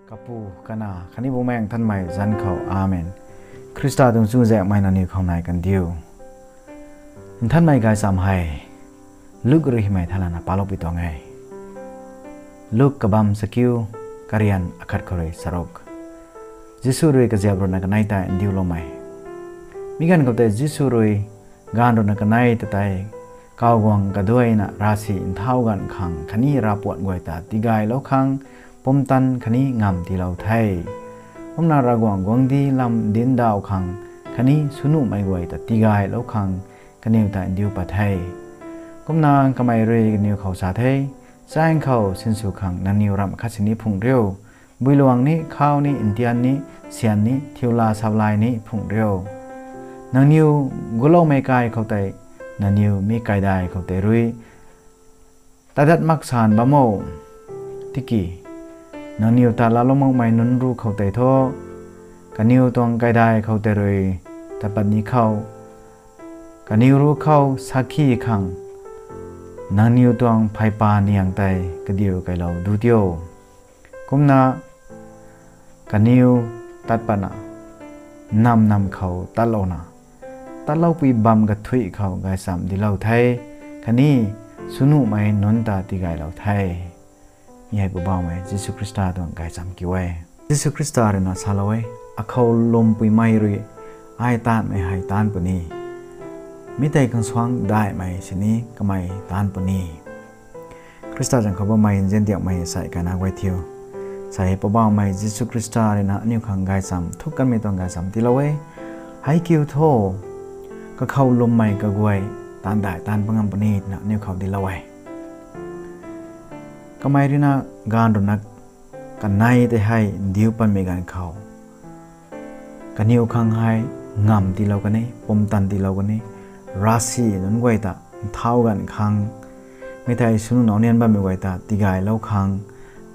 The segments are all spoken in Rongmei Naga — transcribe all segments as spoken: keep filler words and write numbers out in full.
Kapu, Kanac khatni Bumaengh Nthanmei zanc khou, Amen. Khrista tuang chuzaenghmei nangniw khou nai kan diu. Nthanmei gaychamv hei Luk rui hymei thaylana paloupui tuang e. Luk kabamv chakiu, karian akhat khou rui charuk. Jisu rui kaziap ruhna kanei tei ndiuloumei. Mi ganv khou tei Jisu rui gaanv ruhna kanei ta tei kawguang kaduaina ravsic nthau ganv khang khatni ravpuat guay ta tigaylou khang pumtan khatni ngamv tiilou the. Kumna Ravguangc guangcdic lam dinc daw khang khatni swnuhmei guay ta tigaylou khang kaniw ta ndiu pat the. Kumna kamei rui kaniw khou sa the, Chaeng khou sinsw khang nangniw ramh khat sini phungc riu. Builuang ni, khau ni, ntian ni, syan ni, thiula saplay ni phungc riu. Nangniw guloumei kai khou tei, nangniw mi kaidai khou tei rui tadat mak san bam o. Tiki nangniw ta laalou makmei nunc ruc khou tei thu, kaniw tuang kaidai khou tei rui tat pat ni khou, kaniw ruc khou sakhi khang nangniw tuang pheypa niang tei kadiu kailou duc tio. Kumna kaniw tat patna, nam nam khou tatlouna, tatloupui bam kathuic khou gaychamv dilou the, khatni swnuhmei nunc ta tigaylou the. Mi hei Poubauhmei Jisu Khrista tuang gaychamv kiu e. Jisu Khrista rui na salou e, akhou lwmpuimei rui ai taanvmei hei taanv puni. Mi tei khang suangc daihmei sini kamei taanv puni. Khrista zanc khou bammei nzian diakmei sai kaina guay thiu, sai Poubauhmei Jisu Khrista rui na aniu khang gaychamv, thuk kanmei tuang gaychamv tiilou e. Hei kiu thu, kakhou lwmmei kaguay taanv daih taanv pa ngam puni twna aniu khou tiilou e. Kamei rui na gaanv ruhna kanei tei hei ndiu patmei ganv khou, kaniw khang hei ngamv tiilou kan e, pumtan tiilou kan e, ravsic nunc guay ta nthau ganv khang, mi tei swnuh nau nian bammei guay ta tigaylou khang,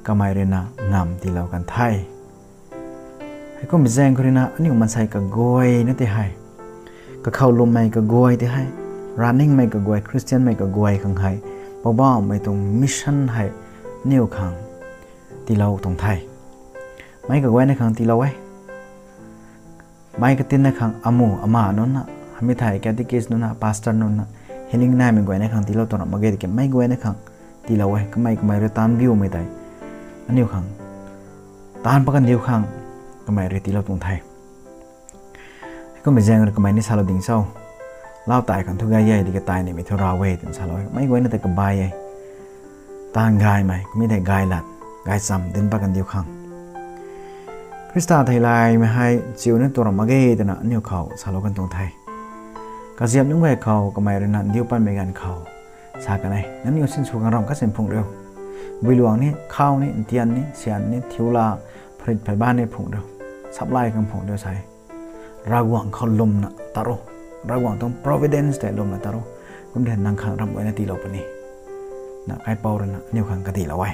kamei rui na ngamv tiilou kan the. Heikumbi zaeng khou rui na aniu maansei kaguayna tei hei, kakhou lwmmei kaguay tei hei, ravningmei kaguay, Khristianmei kaguay khang hei, Poubauhmei tuang mission hei aniu khang tiilou tuang the. Meic kaguayna khang tiilou e. Meic katinna khang amu ama nunc na, mi thei catechist nunc na, pastor nunc na, healing naimei guayna khang tiilou tuang ram mak ge tiki meic guayna khang tiilou e. Kamei kamei rui taanv biumei tei aniu khang taanv pa kandiu khang kamei rui tiilou tuang the. Heikumbi zaeng rui kamei ni salou ding cho, lau tai khang thu gay e, tiki tai nimei thu rav e twna salou e. Meic guayna tei kabai e, taanv gaymei, kumei tei gay lat, gaychamv dinc pat kandiu khang. Khrista theilaymei hei chiuna tuang ram mak ge twna aniu khou salou kan tuang the. Kaziap nunc guay khou kamei rui na ndiu patmei ganv khou sa kan e, nangniw sinsw khang ramh khat sini phungc riu. Builuang ni, khau ni, ntian ni, syan ni, thiula, pharit pheyba ni phungc riu. Saplay khang phungc riu sa e. Ravguangc khou lwmna tat ro. Ravguangc tuang providence tei lwmna tat ro. Kum de nang khang ramh guayna tiilou puni. Na kaipouc rui na aniu khang katiilou e.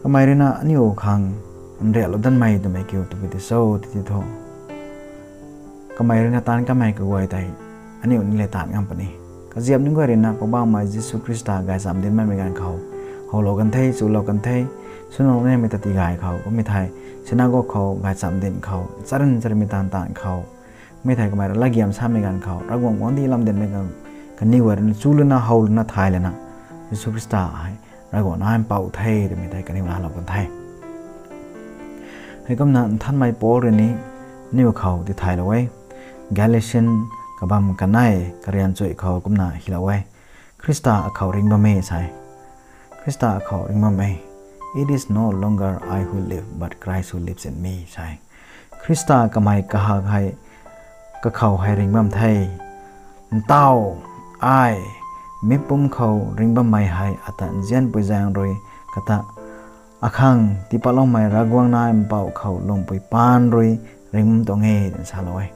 Kamei rui na aniu khang nriaklou danmei twmei kiu twpui tei cho titi thu, kamei rui na taanv kanmei kaguay tei aniu ni le taanv ngam puni. Kaziap nunc guay rui na Poubauhmei Jisu Khrista gaychamv dinc bammei ganv khou howlou kan the, chulou kan the, swnuh naimei ta tigay khou, kumei thei synagogue khou gaychamv dinc khou, charyn charynmei taanv taanv khou, mi thei kamei rui latgiam samei ganv khou, Ravguangc guangcdic lam dinmei ganv, kaniw guay rui na chu lana, how lana, thay lana, Jisu Khrista hei Ravguangc Nac Mpouh the twmei tei kaniw laalou kan the. Heikumna Nthanmei Paul rui ni aniu khou tithaylou e. Galatian kabamv kanei karian chuih khou kumna hylou e. Khrista akhou ringc bam e sa e. Khrista akhou ringc bam e. It is no longer I who live, but Christ who lives in me sa e. Khrista kamei kahak hei kakhou hei ringc bam the. Ntaw, ai, mipum khou ringc bammei hei ata nzianpui zaeng rui kata akhang tiipatloumei Ravguangc Nac Mpouh khou lwmpui paan rui ringc bam tuang e twna salou e.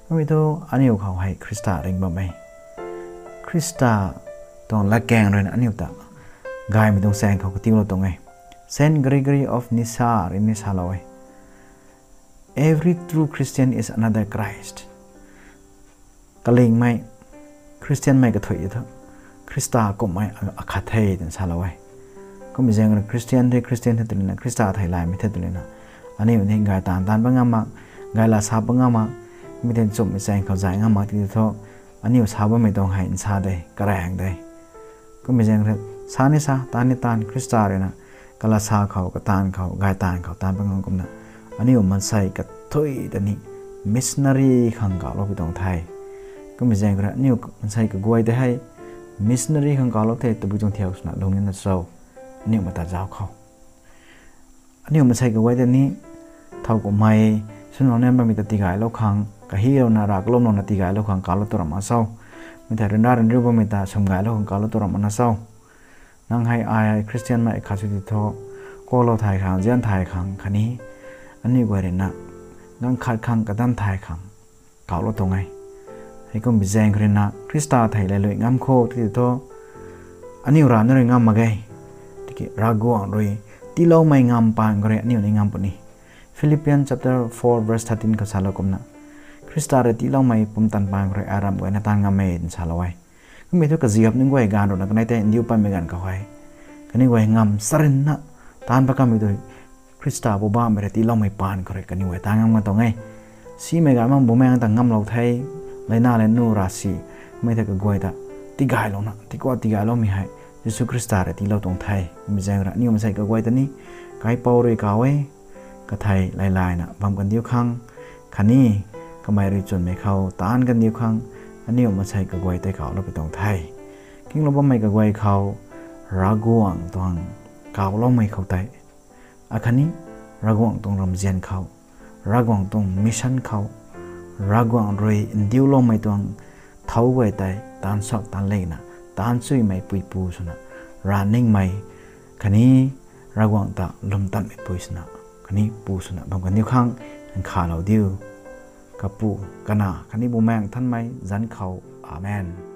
Kumei thu aniu khou hei Khrista ringc bam e. Khrista tuang latkaeng rui na aniu ta gaymei tuang chaeng khou katiulou tuang e. Saint Gregory of Nyssa rui ni salou e. Every true Christian is another Christ. Kalingmei, Khristianmei kathuic thu, Khrista kumhmei akhat the twna salou e. Kummei zaeng rui Christian the, Christian the twlana, Khrista thei laymei the twlana, aniu ni gay taanv taanv pat ngam mak, gay la sa pat ngam mak, mi the nchumhmei chaeng khou zay ngam mak ti thu, aniu sa bammei tuang hei nsa de, karaeng de. Kummei zaeng rui sa ni sa, taanv ni taanv, Khrista ruina kala sa khou, kataanv khou, gay taanv khou taanv pat ngam kumna, aniu mansei kathui ta ni missionary khang kawlou pui tuang the. Kummei zaeng rui aniu mansei kaguay tei hei missionary khang kawlou the tabui tuang thiak swna lung nina cho? Aniu mata zauc khou, aniu mansei kaguay tei ni thow kummei, swlou nan bammei ta tigaylou khang, kahilouna, rav kalumlouna tigaylou khang kawlou tu ram na cho? Mi thei ryanra ryanriu bammei ta swm gaylou khang kawlou tu ram na cho? Nang hei ai hei Christianmei khat sw ti thu, kuaklou thay khang, zian thay khang khatni aniu guay ruina ganv khat khang kadanv thay khang kawlou tuang e. Heikumbi zaeng khou ruina Khrista thei lailui ngam kho ti thu, aniu rana rui ngam mak ge. Tiki Ravguangc rui tiiloumei ngam paan khou rui aniu ni ngam puni. Philippians chapter four verse thirteen khou salou kumna, Khrista rui tiiloumei pumtan paan khou rui aram guayna taanv ngam e twna salou e. Kummei thu kaziap nunc guay ganv ruina kanei tei ndiu patmei ganv khou hei, kaniw guay ngam charynna taanv pat kanmei tu Khrista Poubauhmei rui tiiloumei paan khou rui kaniw guay taanv ngam kan tuang e. Simei ganv mak Bumaengh ta ngamlou the, leina le nu ravsic, mei thei kaguay ta tigaylouna, tikua tigayloumei hei Jisu Khrista rui tiilou tuang the. Mi zaeng rui aniu mansei kaguay ta ni kaipouc rui kaw e, kathei lailayna bam kandiu khang khatni kamei rui chwnmei khou taanv kandiu khang aniu mansei kaguay tei kawlou pui tuang the. Kinglou bammei kaguay khou Ravguangc tuang kawloumei khou tei, akhatni Ravguangc tuang ramzian khou, Ravguangc tuang mission khou, Ravguangc rui ndiuloumei tuang thow guay tei taanv suak taanv lena, taanv chuymei puipu swna, rav ningmei khatni Ravguangc ta lwmtanmei pui swna, khatni pu swna bam kandiu khang nkhavlou diu. Kapu, Kanac khatni Bumaengh Nthanmei zanc khou. Amen.